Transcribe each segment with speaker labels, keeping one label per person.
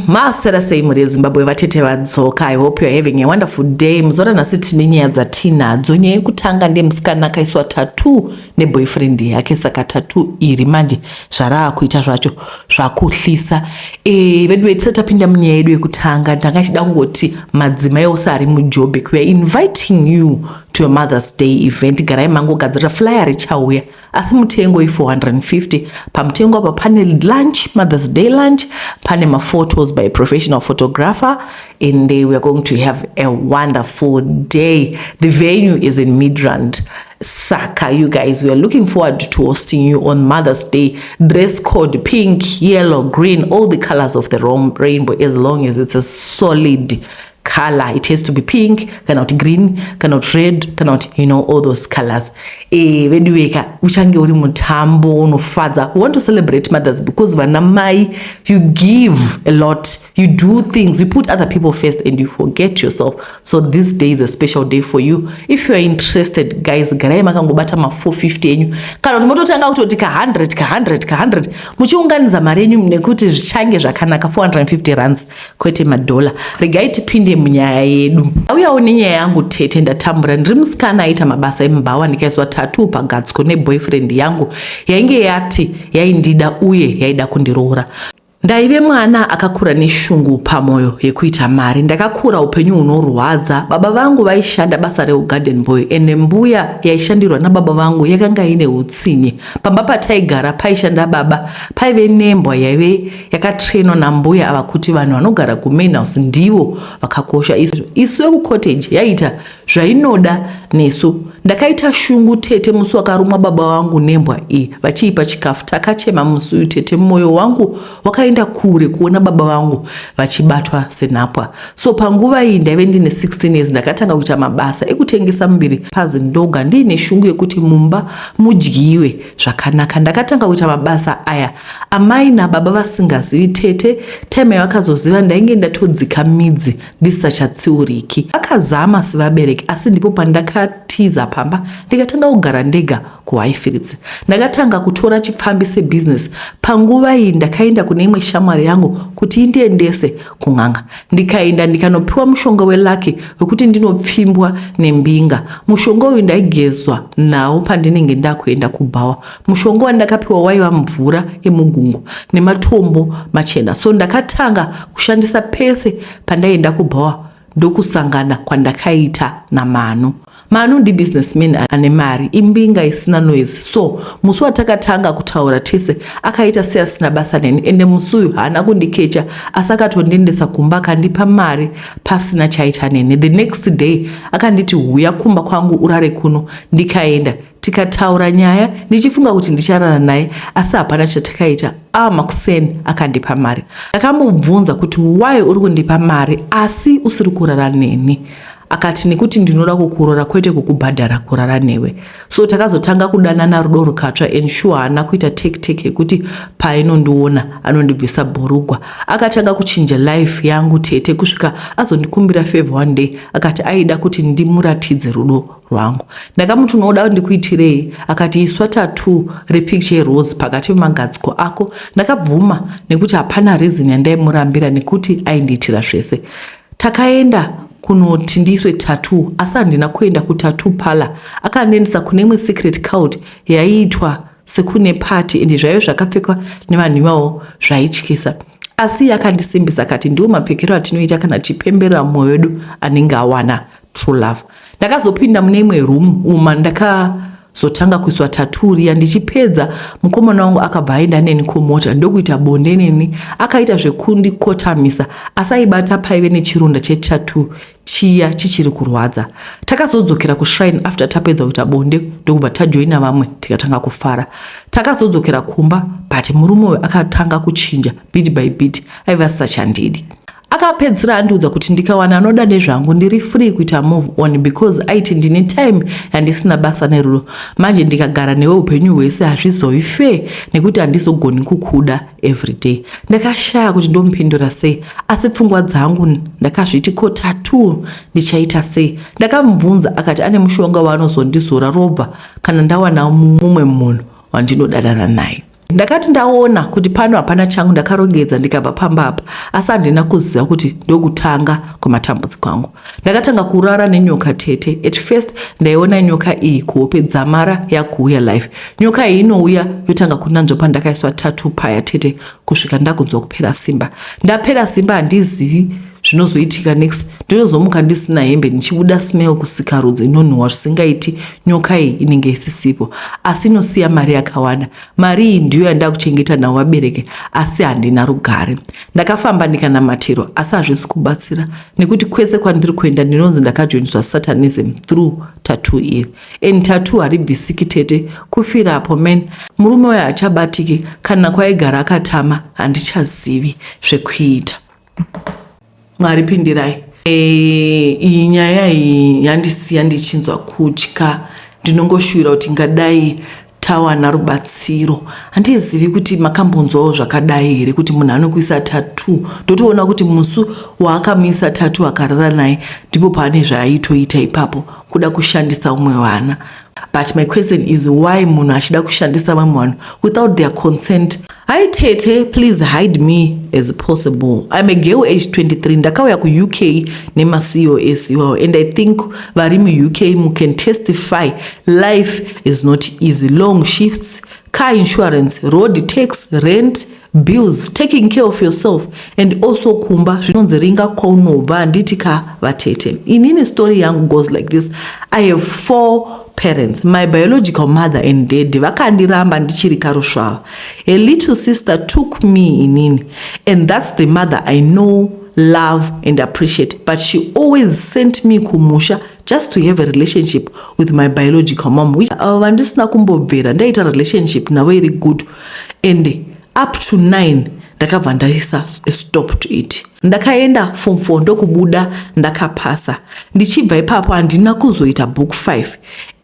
Speaker 1: Maswera sei mhuri yeZimbabwe, vatete vadzoka. I hope you are having a wonderful day. Muzuva ranhasi tine nyaya dzatinadzo. Nyaya yekutanga ndeyemusikana akaiswa tattoo neboyfriend yake, saka tattoo iri manje zvaraakuita zvacho zvakuhlisa. Vedu tisati tapinda munyaya yedu yekutanga, ndanga chida kungoti madzimai ose ari muJoburg, we are inviting you to your Mother's Day event. Garai mangogadzirira, flyer richauya, asi mutengo i450. Pamutengo apa pane lunch, Mother's Day lunch, pane maphotos by a professional photographer, and we are going to have a wonderful day. The venue is in Midrand. Saka you guys, we are looking forward to hosting you on Mother's Day. Dress code pink, yellow, green, all the colors of the rainbow, as long as it's a solid color. It has to be pink kana kuti green kana kuti red kana kuti all those colors. Veduweka, uchange uri mutambo unofadza. We want to celebrate mothers because vana mai, you give a lot, you do things, you put other people first and you forget yourself. So this day is a special day for you. If you are interested, guys, garai makangobata ma450 enyu, kana kuti mototanga kutoti ka100 ka100 ka100, muchiunganidza mari yenyu, nekuti zvichange zvakanaka. 450 rands, kwete madhola. Regai tipinde munyaya yedu. Auyawo nenyaya yangu. Tete, ndatambura. Ndiri musikana aita mabasa emubhawa, ndikaiswa tattoo pagadziko neboyfriend yangu yainge yati yaindida uye yaida kundiroora. Ndaive mwana akakura neshungu pamwoyo yekuita mari. Ndakakura upenyu hunorwadza. Baba vangu vaishanda basa reugarden boy, ende mbuya yaishandirwa nababa vangu yakanga ine utsinye. Pamba pataigara paishanda baba paive nembwa yaive yakatrainwa nambuya ava kuti vanhu vanogara kumain house ndivo vakakosha, isu vekucottage yaita zvainoda nesu. Ndakaita shungu, tete, musi wakarumwa baba vangu nembwa iyi vachiipa chikafu. Takachema musi uyu, tete. Mwoyo wangu wakaenda kure kuona baba vangu vachibatwa senhapwa. So panguva iyi ndaive ndine 16 years. Ndakatanga kuita mabasa ekutengesa muviri pazindoga, ndiine shungu yekuti mumba mudyiwe zvakanaka. Ndakatanga kuita mabasa aya amai nababa vasingazivi. Tete, time yavakazoziva ndainge ndatodzika midzi, ndisisachatsiuriki. Vakazama sevabereki, asi ndipo pandakatiza pamba, ndikatanga kugara ndega kuHighfields. Ndakatanga kutora chipfambi sebhizinesi. Panguva iyi ndakaenda kune imwe shamwari yangu kuti indiendese kun'anga. Ndikaenda, ndikanopiwa mushonga welucky wekuti ndinopfimbwa nembinga. Mushonga uyu ndaigezwa nawo pandinenge ndakuenda kubhawa. Mushonga wandakapiwa waiva mvura yemugungu nematombo machena. So ndakatanga kushandisa pese pandaienda kubhawa. Ndokusangana kwandakaita naManu. Manu ndibusinessman ane mari, imbinga isina noise. So musi watakatanga kutaura tese, akaita seasina basa neni, ende musi uyu haana kundikecha, asi akatondiendesa kumba, akandipa mari pasina chaita neni. The next day akanditi, "Huya kumba kwangu urare kuno." Ndikaenda, tikataura nyaya ndichifunga kuti ndicharara naye, asi hapana chatakaita. Makuseni akandipa mari. Ndakambobvunza kuti, "Why uri kundipa mari asi usiri kurara neni?" Akati, "Nekuti ndinoda kukurora, kwete kukubhadhara kurara newe." So takazotanga kudanana, rudo rukatsva, and sure haana kuita tactic yekuti paainondiona anondibvisa bhurugwa. Akatanga kuchinja life yangu, tete, kusvika azondikumbira favor one day. Akati aida kuti ndimuratidze rudo rwangu. Ndakamuti, "Unoda ndikuitirei?" Akati, "Iswa tattoo repicture yerose pakati pemagadziko ako." Ndakabvuma nekuti hapana reason yandaimurambira, nekuti aindiitira zvese. Takaenda kunoti ndiiswe tattoo, asi handina kuenda kutattoo parlour. Akandiendesa kune imwe secret cult yaiitwa sekune party, ende zvaive zvakapfekwa nevanhu ivavo zvaityisa. Asi akandisimbisa, akati ndiwo mapfekero atinoita kana tichipemberera mwoyo wedu anenge awana true love. Ndakazopinda mune imwe room uma ndakazotanga kuiswa tattoo riya. Ndichipedza, mukomana wangu akabva aenda neni kumota, ndokuita bonde neni. Akaita zvekundikotamisa, asi aibata paive nechironda chetattoo chiya chichiri kurwadza. Takazodzokera kushrine after tapedza kuita bonde, ndokubva tajoina vamwe, tikatanga kufara. Takazodzokera kumba, but murume uyu akatanga kuchinja bit by bit. Aiva asisachandidi. Akapedzisira andiudza kuti ndikawana anoda nezvangu ndiri free kuita move on, because aiti ndine time yandisina basa nerudo. Manje ndikagara newe upenyu hwese hazvizovi fair, nekuti handizogoni kukuda everyday. Ndakashaya kuti ndomupindura sei, asi pfungwa dzangu ndakazviti, "Ko tattoo ndichaita sei?" Ndakamubvunza, akati ane mushonga waanozondizora robva kana ndawana mumwe munhu wandinodanana naye. Ndakati ndaona kuti pano hapana changu, ndakarongedza ndikabva pamba apa, asi handina kuziva kuti ndokutanga kwematambudziko angu. Ndakatanga kurara nenyoka, tete. At first ndaiona nyoka iyi kuhope dzamara yakuuya life. Nyoka iyi inouya yotanga kunanzva pandakaiswa tattoo paya, tete, kusvika ndakunzwa kupera simba. Ndapera simba, handizivi zvinozoitika next. Ndinozomuka ndisina hembe, ndichibuda smell kusikarudzi inonhuhwa zvisingaiti. Nyoka iyi inenge isisipo, asi inosiya mari yakawanda. Mari iyi ndiyo yandakuchengeta navo vabereki, asi handina rugare. Ndakafamba ndikanamatiro, asi hazvisi kubatsira nekuti kwese kwandiri kuenda ndinonzi ndakajoiniswa satanism through tattoo iri, and tattoo haribvisiki, tete, kufirapo man. Murume uyo haachabatiki, kana kwaigara akatama. Handichazivi zvekuita. Mwari pindirai. Iyi nyaya iyi yandisiya ndichinzwa kutya. Ndinongoshuvira kuti ngadai tawana rubatsiro. Handizivi kuti makambonzwawo zvakadai here, kuti munhu anokuisa tattoo. Ndotoona kuti musi waakamuisa tattoo akarara naye, ndipo paane zvaaitoita ipapo, kuda kushandisa umwe vana. But my question is, why munhu achida kushandisa vamwe vanhu without their consent? Hi tete, please hide me as possible. I'm a girl age 23. Ndakauya kuUK nemaCOS iwawo, and I think vari muUK mu can testify life is not easy. Long shifts, car insurance, road tax, rent, bills, taking care of yourself and also kumba zvinonzi ringa kwaunobva, handiti ka vatete? Inini story yangu goes like this. I have four parents. My biological mother and dad vakandiramba ndichiri karusvava. A little sister took me inini, and that's the mother I know, love and appreciate, but she always sent me kumusha just to have a relationship with my biological mom, which vandisina kumbobvera ndaita relationship navo iri good, and up to 9 ndakabva ndaisa a stop to it. Ndakaenda form 4 ndokubuda ndakapasa. Ndichibva ipapo handina kuzoita book 5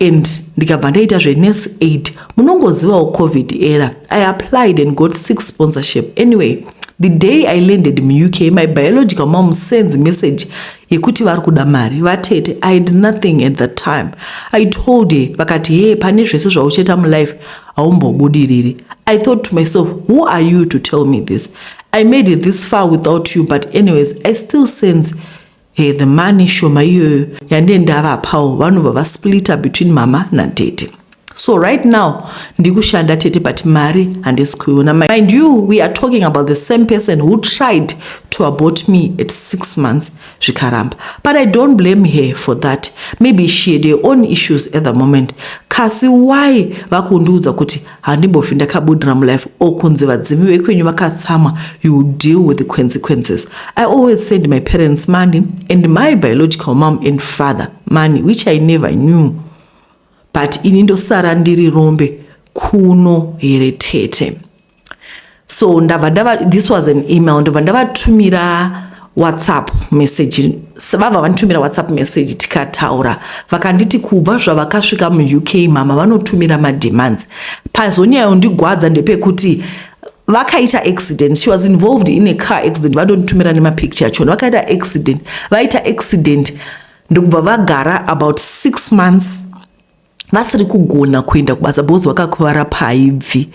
Speaker 1: and ndikabva ndaita zvenurse aid. Munongozivawo COVID era. I applied and got six sponsorship. Anyway, the day I landed muUK, my biological mom sends message yekuti vari kuda mari. Vatete, I had nothing at that time. I told her, vakati, "Hey, pane zvese zvauchaita mulife haumbobudiriri." I thought to myself, "Who are you to tell me this? I made it this far without you." But anyways, I still sends hey, the money shoma iyoyo yandee ndavapawo. Vanobva vasplita between mama natete. So right now ndikushanda, tete, but mari handisi kuiona. Mind you, we are talking about the same person who tried to abort me at 6 months zvikaramba, but I don't blame her for that. Maybe she had her own issues at the moment. Kasi why vakundiudza kuti handimbofi ndakabudira mulife, or kunzi vadzimi vekwenyu vakatsamwa, you deal with the consequences? I always send my parents money and my biological mom and father money, which I never knew, but ini ndosara ndiri rombe kuno here, tete? So ndabva ndava, this was an email, ndobva ndavatumira WhatsApp message. Vabva vanditumira WhatsApp message, tikataura. Vakanditi kubva zvavakasvika muUK, mama vanotumira mademands. Pazonyayondigwadza ndepekuti vakaita accident. She was involved in a car accident. Vadonditumira nemapicture achona. Vakaita accident, vaita accident ndokubva vagara about 6 months vasiri kugona kuenda kubasa because vakakuvara paibvi.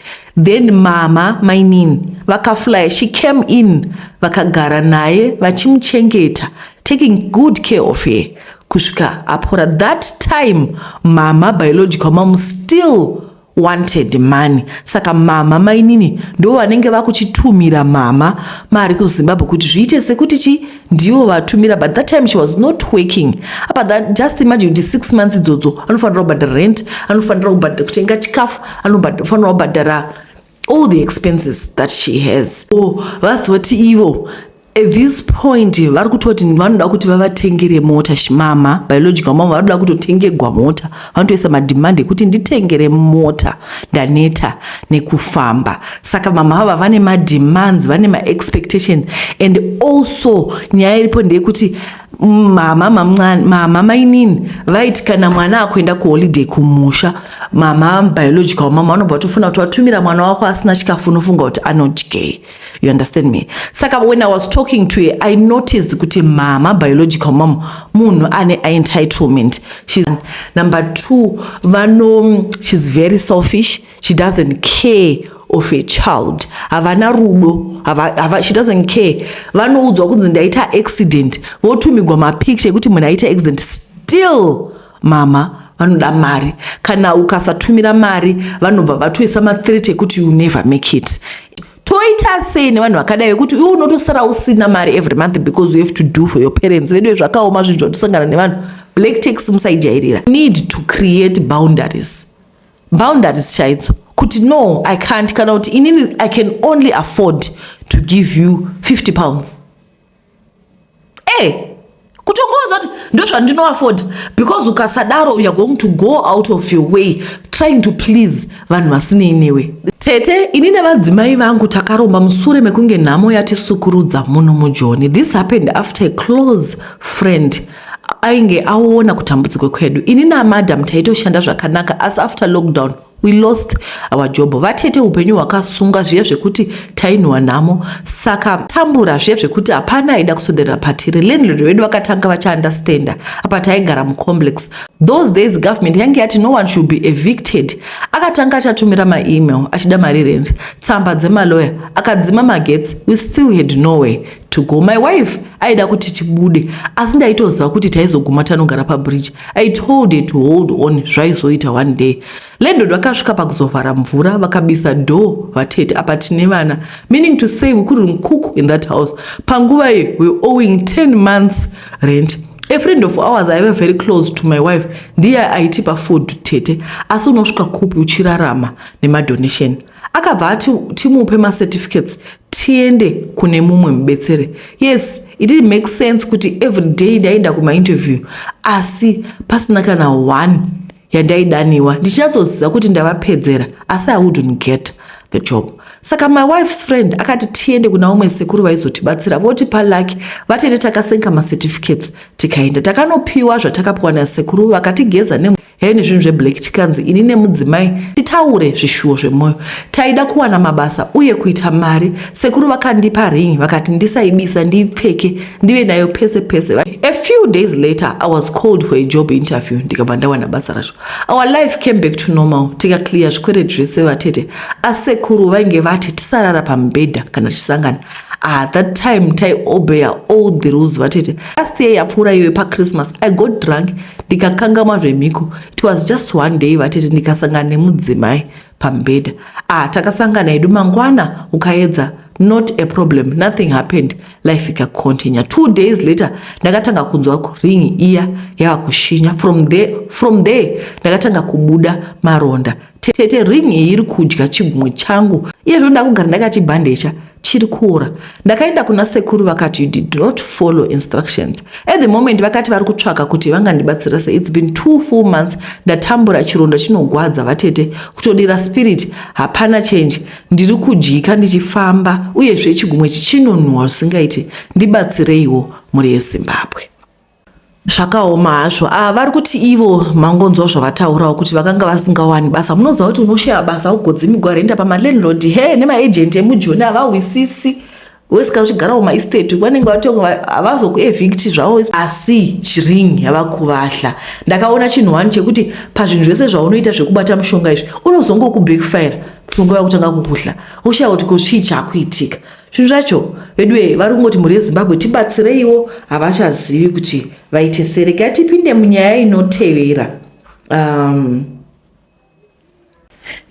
Speaker 1: Then mama mainini vakafly, she came in, vakagara naye vachimuchengeta, taking good care of her kusvika apora. That time mama, biological mom, still wanted money. Saka mama mainini ndo vanenge vakuchitumira mama mari kuZimbabwe kuti zviite sekuti chi ndivo vatumira, but that time she was not working apa. That, just imagine kuti 6 months idzodzo anofanira kubhadhara rent, anofanira kutenga chikafu, anofanira kubhadhara all the expenses that she has. Oh, vazoti ivo at this point vari kutoti vanoda kuti vavatengere mota. Mama, biological mama, vari kuda kutotengegwa mota. Vanotoisa mademand ekuti nditengere mota, ndaneta nekufamba. Saka mama ava vane mademands, vane maexpectation. And also nyaya iripo ndeyekuti mama mainini vaiti kana mwana akuenda kuholiday kumusha, mama, biological mama, vanobva vatofuna kuti vatumira mwana wako asina chikafu, unofunga kuti anodyei? You understand me? Saka when I was talking to her, I noticed kuti mama, biological mom, munhu ane entitlement. She's number two, vano, she's very selfish. She doesn't care. of a child. Havana rudo, hava, she doesn't care. Vanoudzwa kunzi ndaita accident, votumigwa mapicture ekuti munhu aita accident, still mama vanoda mari. Kana ukasatumira mari, vanobva vatoisa mathreat ekuti you never make it. Toita sei nevanhu vakadai vekuti iwe unotosara usina mari every month because you have to do for your parents? Vedu, zvakaoma zvinhu zvatisangana nevanhu. Black tax musaijairira. Need to create boundaries, boundaries chaidzo, kuti no, I can't, kana kuti inini I can only afford to give you £50. E kutongoudza kuti ndozvandinoafforda, because ukasadaro, you are going to go out of your way trying to please vanhu vasinei newe. Tete, ini nevadzimai vangu takaromba musure mekunge nhamo yatisukurudza muno muJoni. This happened after a close friend ainge aona kutambudziko kwedu. Ini namadam taitoshanda zvakanaka, asi after lockdown we lost our job. Vatete, upenyu hwakasunga zviya zvekuti tainhuwa nhamo, saka tambura zviya zvekuti hapana aida kuswederera patiri. Landlord vedu vakatanga vachiunderstanda apa taigara mucomplex. Those days government yange yati no one should be evicted. Akatanga achatumira maemail achida mari rent, tsamba dzemaloya, akadzima magetsi. We still had nowhere to go. My wife aida kuti tibude, asi ndaitoziva kuti taizoguma tanogara pabridge. I told her to hold on, zvaizoita one day. Landlord vakasvika pakuzovhara mvura, vakabisa door. Vatete, apa tine vana, meaning to say we couldn't cook in that house. Panguva iyo we owing 10 months rent. A friend of ours aiva very close to my wife ndiye aitipa food. Tete, asi unosvika kupi uchirarama nemadonation? Akabva ati timupe macertificates tiende kune mumwe mubetsere. Yes, it didn't make sense kuti every day ndaenda kumainterview, asi pasina kana one yandaidaniwa. Ndichinyatsoziva kuti ndavapedzera, asi I wouldn't get the job. Saka my wife's friend akati tiende kuna umwe sekuru vaizotibatsira, votipa lucky. Vatete, takasenga macertificates, tikaenda, takanopiwa zvatakapiwa nasekuru. Vakatigeza yaive nezvinhu zveblack, tikanzi ini nemudzimai titaure zvishuwo zvemwoyo. Taida kuwana mabasa uye kuita mari. Sekuru vakandipa ring, vakati ndisaibisa, ndiipfeke, ndive nayo pese pese. A few days later I was called for a job interview, ndikabva ndawana basa racho. Our life came back to normal, tikaclear zvikwereti zvese. Vatete, asekuru vainge vati tisarara pamubhedha kana tichisangana. At that time taiobeya all the rules. Vatete, last year yapfuura iyoyo, pachristmas I got drunk, ndikakangamwa zvemhiko. It was just one day, vatete, ndikasangana nemudzimai pamubhedha. Ah, takasangana hedu mangwana ukaedza, not a problem, nothing happened, life ikacontinue. 2 days later ndakatanga kunzwa ring iya yava kushinya. From there ndakatanga kubuda maronda. Tete, ring iyi iri kudya chigumwe changu iyezvo, ndakugara ndakachibhandecha, chiri kuora. Ndakaenda kuna sekuru, vakati you did not follow instructions. At the moment vakati vari kutsvaka kuti vangandibatsira sei. It's been 2 full months ndatambura, chironda chinogwadza. Vatete, kutodira spirit, hapana change. Ndiri kudyika ndichifamba, uyezve chigumwe ichi chinonhuhwa zvisingaiti. Ndibatsireiwo, mhuri yeZimbabwe. Zvakaoma hazvo. Ava vari kuti ivo, mangonzwa zvavataurawo kuti vakanga vasingawani basa. Munoziva kuti unoshaya basa, ugodzimigwa renda pamalandlord he nemaagent emujoni havahwisisi. Wesika uchigarawo maestate, vanenge vatonga, havazokuevicti zvavo, asi ring yava kuvahla. Ndakaona chinhu one chekuti pazvinhu zvese zvaunoita zvekubata mushonga izvi, unozongokubackfire, mushonga yakutanga kukuhla, ushaya kuti ko chii chakuitika. Zvinhu zvacho veduwe, vari kungoti mhuri yeZimbabwe tibatsireiwo, havachazivi kuti vaite sei. Regai tipinde munyaya inotevera.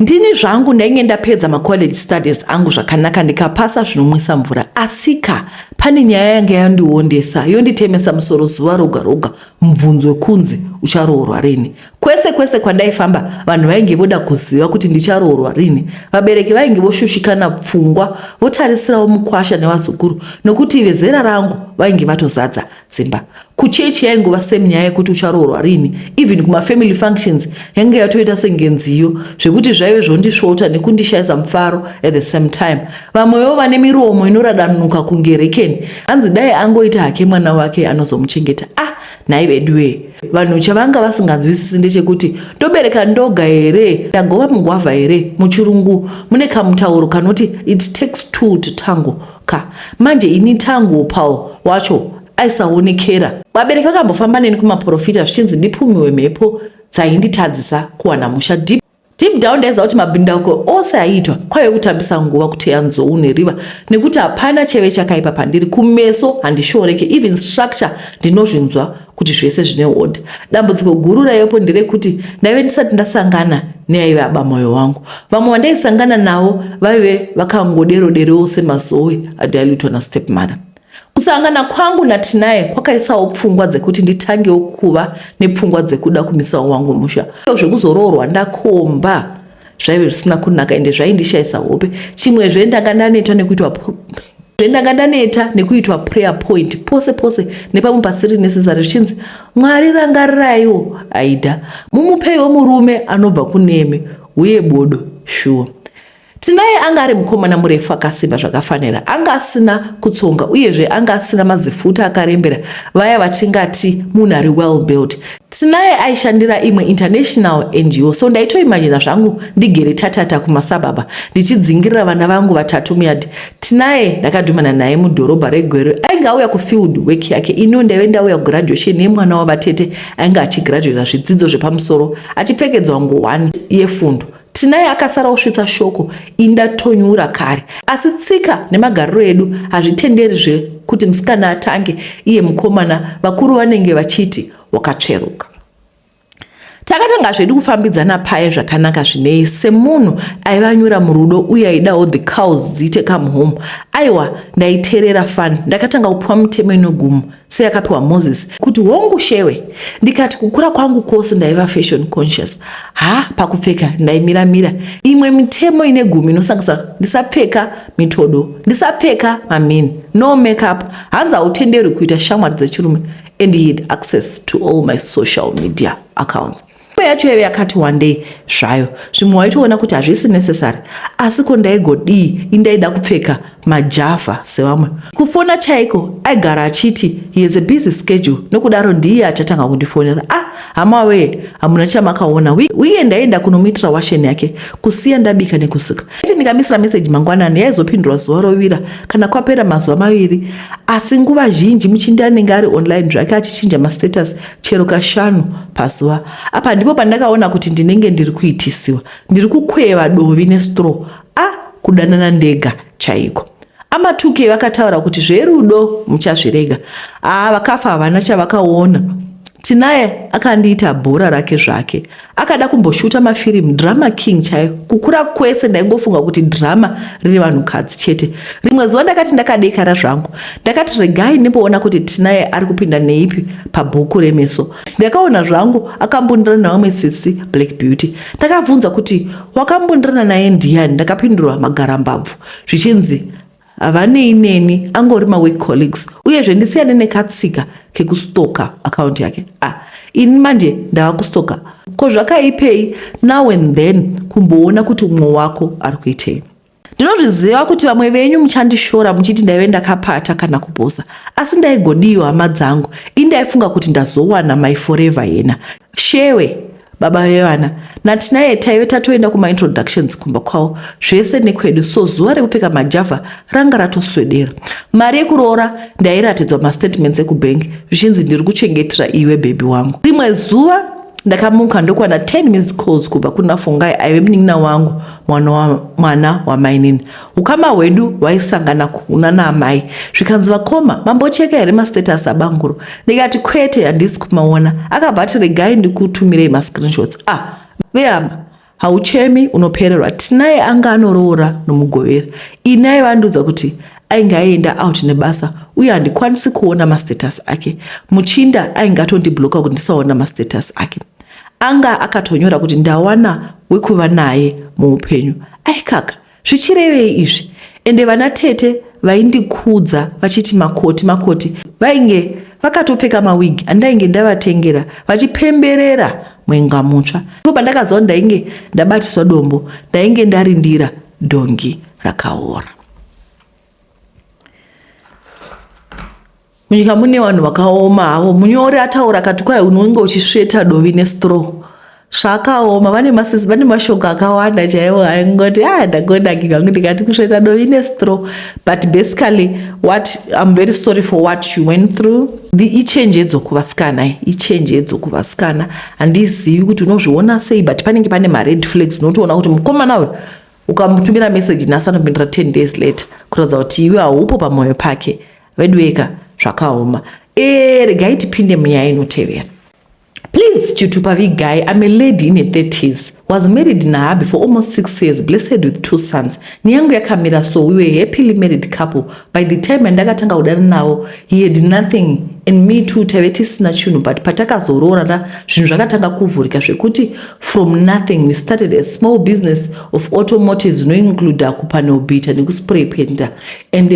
Speaker 1: Ndini zvangu ndainge ndapedza macollege studies angu zvakanaka, ndikapasa zvinomwisa mvura, asika pane nyaya yange yandiondesa, yonditemesa musoro zuva roga roga, mubvunzo wekunzi ucharoorwa rini. Kwese kwese kwandaifamba, vanhu vainge voda kuziva kuti ndicharoorwa rini. Vabereki vainge voshushikana pfungwa, votarisirawo mukwasha nevazukuru, nokuti vezera rangu vainge vatozadza dzimba. Kuchechi yaingova same nyaya yekuti ucharoorwa rini. Even kumafamily functions yange yatoita senge nziyo, zvekuti zvaive zvondisvota nekundishayisa mufaro at the same time. Vamwewo vane miromo inoradanuka kunge rekeni, hanzi dai angoita hake mwana wake anozomuchengeta. Ah, nhai veduwe, vanhu chavanga vasinganzwisisi ndechekuti ndobereka ndoga here, ndagova mugwavha here? Muchirungu mune kamutauro kanoti it takes two to tango ka. Manje ini tango paul wacho aisaonekera. Vabereki vakambofamba neni kumaprofita, zvichinzi ndipumiwe mhepo dzainditadzisa kuwana musha. Deep. Deep down ndaiziva kuti mabhindauko ose aiitwa kwaive kutambisa nguva kuteya nzou neriva nekuti hapana chaive chakaipa pandiri. Kumeso handishoreke, even structure ndinozvinzwa kuti zvese zvine order. Dambudziko guru raivepo nderekuti ndaive ndisati ndasangana neaive aba moyo wangu. Vamwe vandaisangana navo vaive vakangoderoderewo semazowe adilutwa nastepmother. Kusangana kwangu naTinaye kwakaisawo pfungwa dzekuti nditangewo kuva nepfungwa dzekuda kumisawo wangu musha. Zvekuzoroorwa ndakomba zvaive zvisina kunaka ende zvaindishaisa hope. Chimwezve ndanga ndaneta nekuitwa ndanga ndaneta nekuitwa prayer point pose pose nepamwe pasiri necessary zvichinzi Mwari rangariraiwo Aida mumupeiwo murume anobva kunemi uye bodo shuwa. Tinaye anga ari mukomana murefu akasimba zvakafanira. Anga asina kutsonga uyezve anga asina mazifuta akarembera vaya vatingati munhu ari well built. Tinaye aishandira imwe international NGO so ndaitoimagina zvangu ndigere tatata kumasabhabha ndichidzingirira vana vangu vatatu muyard. Tinaye ndakadhumana naye mudhorobha reGweru ainge auya kufield work yake iniwo ndaive ndauya kugraduation yemwana wavatete ainge achigraduata zvidzidzo zvepamusoro achipfekedzwa ngowani yefundo. Tinaye akasara osvitsa shoko ini ndatonyura kare. Asi tsika nemagariro edu hazvitenderi zve kuti musikana atange iye mukomana vakuru vanenge vachiti wakatsveruka. Takatanga zvedu kufambidzana paye zvakanaka zvinei semunhu aiva anyura murudo uye aidawo the cows dziite come home. Aiwa ndaiterera fani ndakatanga kupiwa mitemo inogumo seyakapiwa Moses kuti hongu shewe ndikati kukura kwangu kwose ndaiva fashion conscious ha pakupfeka ndaimiramira imwe mitemo ine gumi inosanganisa ndisapfeka mitodo ndisapfeka mamini no makeup hanzi hautenderwi kuita shamwari dzechirume and he had access to all my social media accounts Imwe yacho yaive yakati wandei zvayo zvimwe waitoona kuti hazvisi necessary asi ko ndaigodii indaida kupfeka majavha sevamwe. Kufona chaiko aigara achiti he has a busy schedule nokudaro ndiye achatanga kundifonera. Ah hama wee hamuna chamakaona weekend ndaienda kunomuitira washen yake kusiya ndabika nekusuka. Aiti ndikamisira message mangwanani yaizopindurwa zuva rovira kana kwapera mazuva maviri asi nguva zhinji muchindi anenge ari online zvake achichinja mastatus chero kashanu pazuva. Apa ndipo pandakaona kuti ndinenge ndiri kuitisiwa, ndiri kukweva dovi nestraw. A kudanana ndega chaiko. Amatuke vakataura kuti zverudo muchazvirega. Aa vakafa havana chavakaona. Tinaye akandiita bhora rake zvake. Akada kumboshuta mafirimu drama king chaiyo. Kukura kwese ndaingofunga kuti drama riri vanhukadzi chete. Rimwe zuva ndakati ndakadekara zvangu. Ndakati regai ndimboona kuti Tinaye ari kupinda neipi pabhuku remeso. Ndakaona zvangu akambundirana nevamwe sisi Black Beauty. Ndakabvunza kuti wakambundirana naye ndiyani ndakapindurwa magarambabvu zvichinzi havanei neni angori mawork colleagues uyezve ndisiyane nekatsika kekustoka account yake ah ini manje ndava kustoka ko zvakaipei now and then kumboona kuti umwe wako ari kuitei ndinozviziva kuti vamwe venyu muchandishora muchiti ndaive ndakapata kana kuposa asi ndaigodiyo hama dzangu ini ndaifunga kuti ndazowana my forever yena shewe baba vevana naTinaye taive tatoenda kumaintroductions kumba kwavo zvese nekwedu so zuva rekupfeka majavha ranga ratoswedera mari yekuroora ndairatidzwa mastatements ekubank zvichinzi ndiri kuchengetera iwe bhebhi wangu rimwe zuva ndakamuka ndokuwana 10 missed calls kubva kuna Fungai aive munin'ina wangu mwana wamainini Ukama hwedu hwaisangana kuna naamai zvikanzi vakoma mambocheka here mastatus abanguro ndikati kwete handisi kumaona akabva ati regai ndikutumirei mascreenshots ah vehama hauchemi unopererwa tinaye anga anoroora nomugovera ini aiva andiudza kuti ainge aenda out nebasa uye handikwanisi kuona mastatus ake muchinda ainge atondibloka kuti ndisaona mastatus ake anga akatonyora kuti ndawana wekuva naye muupenyu aikaka Zvichirevei izvi? Ende vana tete vaindikudza vachiti makoti makoti vainge vakatopfeka mawig andainge ndavatengera vachipemberera mwenga mutsva. Ndipo pandakaziva kuti ndainge ndabatiswa dombo, ndainge ndarindira dhongi rakaora. Munyika mune vanhu vakaoma havo. Munyori ataura akati kwai unenge uchisveta dovi nestraw. Zvakaoma, vane masisi vane mashoko akawanda chaiwo aingoti ah ndagonakirwa hangu ndikati kusveta dovi nestraw. But basically what I'm very sorry for what you went through. The ichenjedzo kuvasikana, ichenjedzo kuvasikana. Handizivi kuti unozviona sei but panenge pane mared flags unotoona kuti mukomana uyu ukamutumira message nhasi anopindura 10 days later kuratidza kuti iwe haupo pamwoyo pake. Veduweka zvakaoma. E, regai tipinde munyaya inotevera. Please Chitupa Vigai, I'm a lady in her 30s, was married nahubby for almost 6 years, blessed with 2 sons. Nyangu yakamira so we were happily married couple. By the time yandakatanga kudana navo, he had nothing and me too taive tisina chinhu but patakazoroorana zvinhu zvakatanga kuvhurika zvekuti from nothing we started a small business of automotives zvinoincluda kupanel beater nekuspray painter and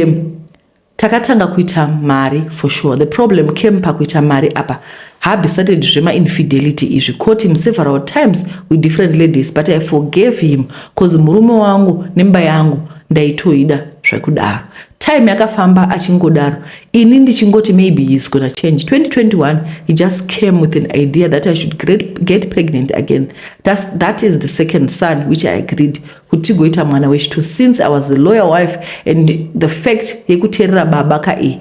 Speaker 1: takatanga kuita mari for sure. The problem came pakuita mari apa. Hubby started zvema infidelity izvi, caught him several times with different ladies but I forgave him cause murume wangu nemba yangu ndaitoida zvekudaro. Time yakafamba achingodaro ini ndichingoti maybe he's gonna change. 2021 he just came with an idea that I should get pregnant again. That is the second son, which I agreed kuti tigoita mwana wechitu since I was a loyal wife and the fact yekuteerera baba kai.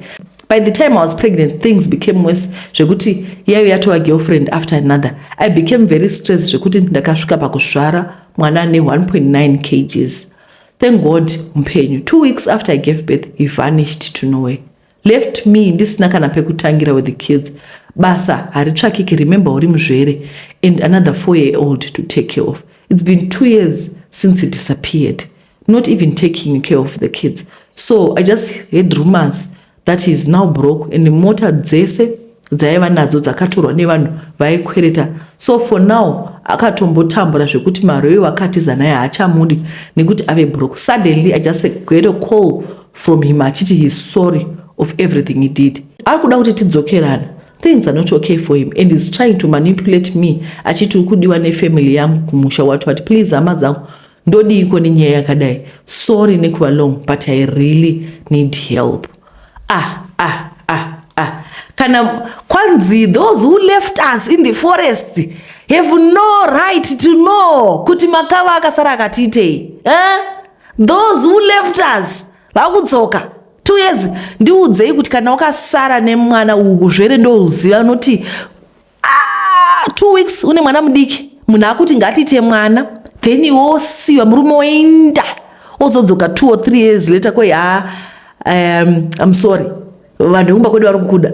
Speaker 1: By the time I was pregnant things became worse zvekuti yaive yatova girlfriend after another. I became very stressed zvekuti ndakasvika pakuzvara mwana ane 1.9 kgs. Thank God mupenyu. 2 weeks after I gave birth he vanished to nowhere. Left me ndisina kana pekutangira with the kids. Basa haritsvakiki, remember uri muzvere and another 4-year-old to take care of. It's been 2 years since he disappeared, not even taking care of the kids. So I just heard rumors that he is now broke and mota dzese dzaiva nadzo dzakatorwa nevanhu vaikwereta. So for now akatombotambura zvekuti maroyo akatiza naye haachamudi nekuti ave broke. Suddenly I just get a call from him achiti he's sorry of everything he did. Ari kuda kuti tidzokerane. Things are not okay for him and he's trying to manipulate me achiti uri kudiwa nefamily yangu kumusha wati wati. Please hama dzangu ndodiiko nenyaya yakadai. Sorry nekuva long but I really need help. Ah ah ah ah. Kana kwanzi those who left us in the forest have no right to know kuti makava akasara akatiitei. Eh? Those who left us vakudzoka 2 years. Ndiudzei kuti kana wakasara nemwana uku zvere ndouziva unoti 2 weeks une mwana mudiki, munhu akuti ngatiite mwana, then iwe wosiwa murume woenda ozodzoka 2 or 3 years later koi I'm sorry vanhu vekumba kwedu vari kukuda.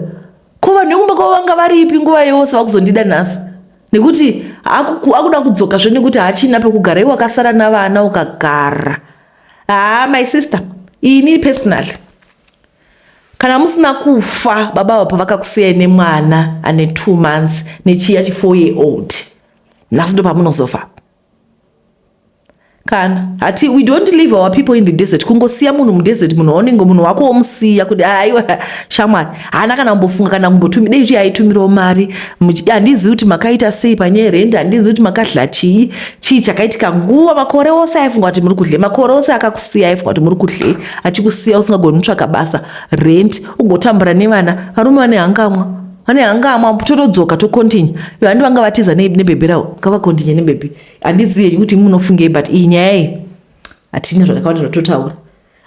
Speaker 1: Ko vanhu vekumba kwavo vanga varipi nguva yose vakuzondida nhasi? Nekuti akuda kudzoka zve nekuti haachina pekugara, iwe wakasara navana ukagara. My sister, ini personally kana musina kufa baba vapa vakakusiyai nemwana ane 2 months nechiya chi 4 year old, nhasi ndo pamunozofa. Kana hati we don't leave our people in the desert. Kungosiya munhu mudesert, munhu waunenge munhu wako womusiya kuti aiwa shamwari haana kana kumbofunga kana kumbotumira dei kuti aitumirawo mari. Handizivi kuti makaita sei panyaya yerent, handizivi kuti makadla chii chii chakaitika nguva makore ose aifunga kuti muri kudle, makore ose akakusiya aifunga kuti muri kudle, achikusiya usingagoni kutsvaka basa, rent ugotambura nevana. Varume vane hangamwa, vane hangamwa, totodzoka tocontinue. Vandi vanga vatiza nebhebhi ravo, ngavacontinue nebhebhi. Handizivi kuti munofungei, but iyi nyaya iyi hatina zvakawanda zvatotaura.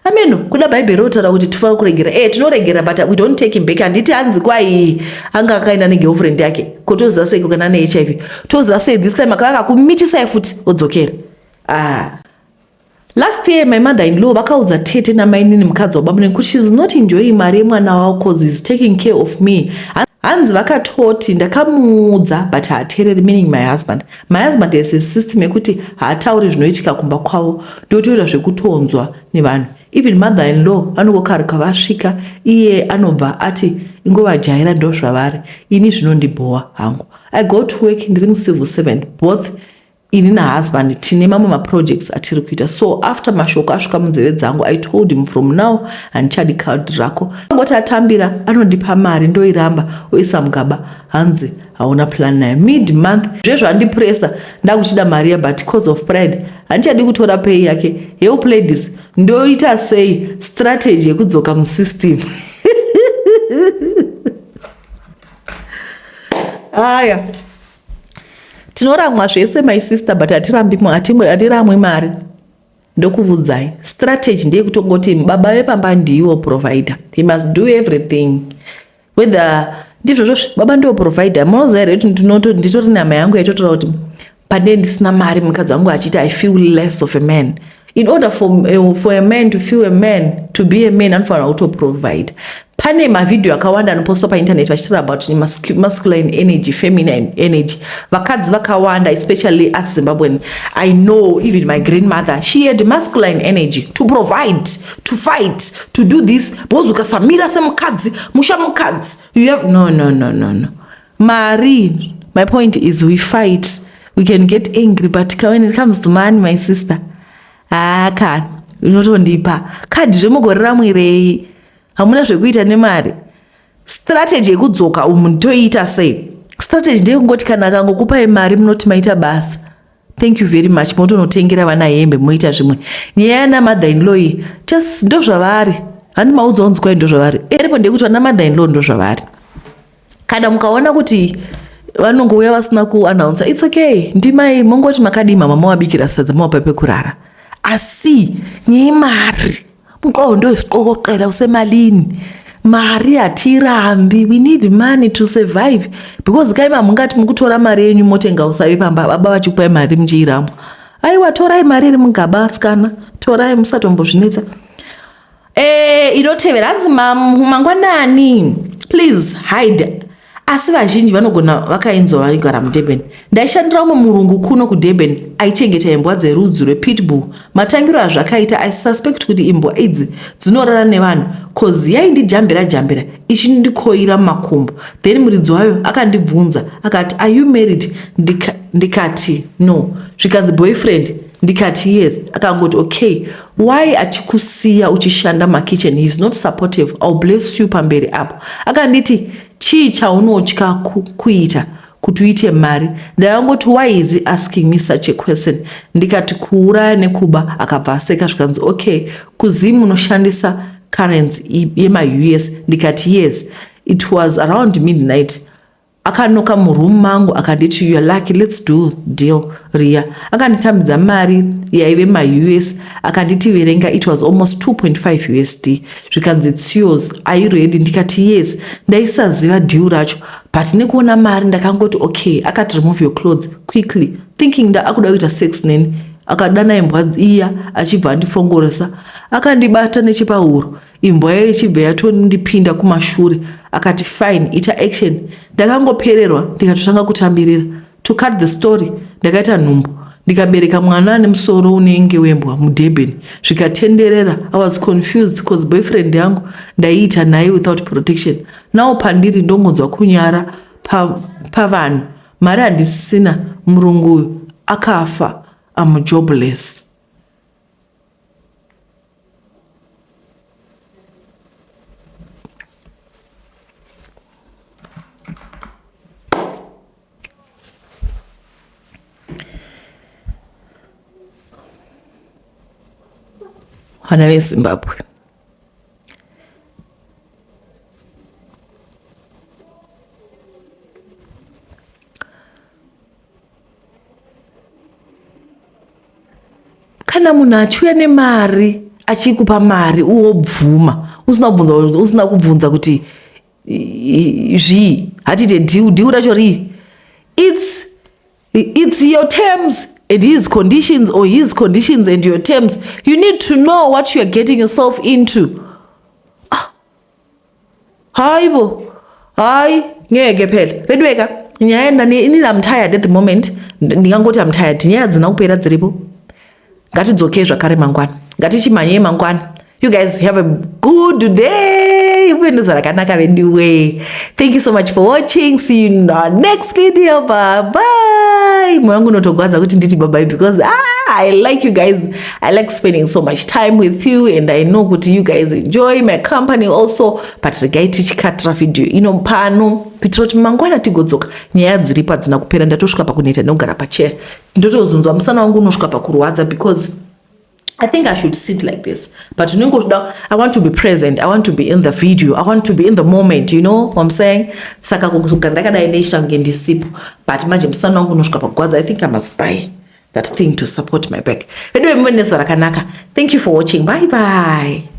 Speaker 1: Ameno kuda bhaibheri rotaura kuti tifanira kuregera. Tinoregera but we don't take him back. Handiti hanzi kwai anga akaenda negirlfriend yake, ko toziva sei kana ane HIV? Toziva sei this time akava akakumitisai futi odzokera? Last year my mother-in-law vakaudza tete namainini mukadzi wababa kuti she's not enjoying mari yemwana wavo cause he's taking care of me. Hanzi vakatoti ndakamuudza but haateereri, meaning my husband. My husband has a system yekuti haatauri zvinoitika kumba kwavo, ndotoita zvekutonzwa nevanhu. Even mother-in-law vanongokaruka vasvika, iye anobva ati ingovajaira ndo zvavari. Ini zvinondibhowa hangu. I go to work, ndiri mucivil servant. Both ini nahusband tine mamwe maprojects atiri kuita. So after mashoko asvika munzeve dzangu, I told him from now handichadi card rako. Ngoti atambira anondipa mari, ndoiramba oisa mugaba, hanzi hauna plan nayo. Mid month zvezvandipresa ndakuchida mari ya, but cause of pride handichadi kutora pay yake. Help ladies, ndoita sei strategy yekudzoka musystem? Aya. Tinoramwa zvese my sister but hatirambi hatiramwi mari. Ndokuvudzai strategy ndeyekutongoti baba vepamba ndiwo provider. He must do everything. Whether ndizvozvo baba ndiwo provider. Munoziva here kuti nditori nama yangu yaitotora kuti pandee ndisina mari mukadzi wangu achiti I feel less of a man. In order for a man to feel a man, to be a man, anofanira kutoprovide. Pane mavhidhiyo akawanda anopostwa painternet vachitaura about masculine energy, feminine energy. Vakadzi vakawanda, especially us Zimbabwean, I know even my grandmother, she had masculine energy to provide, to fight, to do this. Because ukasamira semukadzi, musha mukadzi, you have no, no, no, no, no. Mari, my point is we fight, we can get angry, but when it comes to money, my sister, aka unotondipa kadhi zvemugore ramwirei, hamuna zvekuita nemari. Strategy yekudzoka umu ndoiita sei? Strategy ndeyekungoti kana akangokupai mari munoti maita basa, thank you very much, motonotengera vana hembe, moita zvimwe. Nyaya yana mother in law iyi just ndozvavari, handi maudza unzi kwai ndozvavari. Eripo ndeyekuti vana mother in law ndozvavari. Kana mukaona kuti vanongouya vasina kuannouncer, it's okay, ndimai mongoti makadii mama, mavabikira sadza, mavapa pekurara. Asi nyaya yemari, umqondo wesiqokoqela usemalini. Mari hatirambi, we need money to survive, because kai mamungati mukutora mari yenyu motenga usavi pamba, baba vachikupai mari muchiiramwa. Aiwa, torai mari iri mugaba, asikana, torai, musatombozvinetsa. Inotevera hanzi mangwanani, please hide, asi vazhinji vanogona vakainzwa vaigara muDurban. Ndaishandira umwe murungu kuno kuDurban aichengeta imbwa dzerudzi rwepitbull. Matangiro azvakaita, I suspect kuti imbwa idzi dzinorara nevanhu, cause yaindijambira jambira ichindikoira mumakumbo. Then muridzi wayo akandibvunza akati, "Are you married?" Ndikati no. Zvikanzi, "Boyfriend?" Ndikati, "Yes." Akangoti, "Okay, why achikusiya uchishanda makitchen? He is not supportive. I'll bless you pamberi apo." Akanditi, "Chii chaunotya kuita kuti uite mari?" Ndakangoti, "Why is he asking me such a question?" Ndikati, "Kuuraya nekuba." Akabva aseka. Zvikanzi, "Okay, kuZim unoshandisa currency yemaUS?" Ndikati, "Yes." It was around midnight. Akanoka muroom mangu akanditi, "You are lucky, let's do deal riya." Akanditambidza mari yaive maUS, akanditi, "Verenga." It was almost 2.5 USD. Zvikanzi, "It's yours, are you ready?" Ndikati, "Yes." Ndaisaziva deal racho, but nekuona mari ndakangoti, "Okay." Akati, "Remove your clothes quickly," thinking nda akuda kuita sex neni. Akadana imbwa iya, achibva andifongoresa, akandibata nechepahuro, imbwa yayo ichibva yatondipinda kumashure. Akati, "Fine, ita action." Ndakangopererwa, ndikatotanga kutambirira. To cut the story, ndakaita nhumbu, ndikabereka mwana ane musoro unenge wembwa muDurban. Zvikatenderera. I was confused because boyfriend yangu ndaiita naye without protection. Now pandiri ndongonzwa kunyara pavanhu, mari handisina, murungu uyu akafa. Am jobless. Vana veZimbabwe, kana munhu achiuya nemari, achikupa mari, uwobvuma usina kubvunza, usina kubvunza kuti zvii, hatite deal, deal racho rii? It's your terms and his conditions, or his conditions and your terms. You need to know what you are getting yourself into. Ah. Hayi bo, hayi, ngeke phela bedweka nyaya. Inini I'm tired at the moment. Ndingangoti I'm tired. Nyaya hadzina kupera, dziripo. Ngatidzokei zvakare mangwana, ngatichimhanyei mangwana. You guys have a good day. Upenduza rakanaka veduwe. Thank you so much for watching. See you in our next video. Bye bye. Moyo wangu unotogwadza kuti nditi bye bye, because I like you guys. I like spending so much time with you, and I know kuti you guys enjoy my company also. But regai tichikatira video ino pano kuitira kuti mangwana tigodzoka. Nyaya dziripo, hadzina kupera. Ndatosvika pakuneta nekugara pachair, ndotozunzwa musana wangu unosvika pakurwadza because I think I should sit like this, but unenge uchida, I want to be present, I want to be in the video, I want to be in the moment, you know what I'm saying? Saka kugara ndakadai neichita kunge ndisipo, but manje musana wangu unosvika pagwadza. I think I must buy that thing to support my back. Anyway, muve nezuva rakanaka. Thank you for watching. Bye bye.